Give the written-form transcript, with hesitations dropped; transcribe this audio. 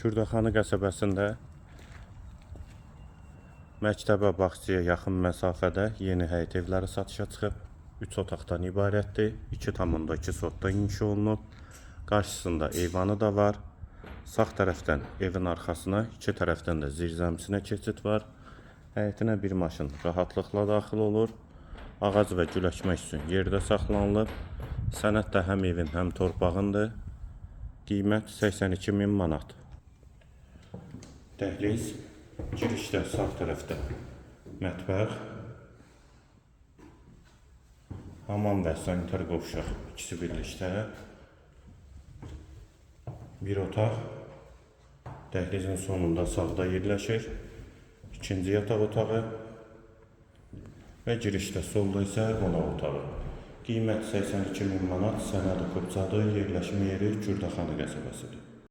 Kürdəxanı qəsəbəsində məktəbə, bağçaya yaxın məsafədə yeni həyət evləri satışa çıxıb. 3 otaqdan ibarətdir. 2,2 sotda inşa olunub. Qarşısında eyvanı da var. Sağ tərəfdən evin arxasına, iki tərəfdən də zirzəmisinə keçid var. Həyətinə bir maşın rahatlıqla daxil olur. Ağac və gül əkmək üçün yerdə saxlanılıb. Sənəd də həm evin, həm torpağındır. Qiymət 82 min manat. Dəhliz, girişdə sağ tərəfdə mətbəx, hamam və sanitar qovşaq ikisi birlikdə. Bir otaq dəhlizin sonunda sağda yerləşir. İkinci yataq otağı və girişdə solda isə qonaq otağı. Qiymət 82 min manat, sənədi kupçadır, yerləşmə yeri Kürdəxanı qəsəbəsidir.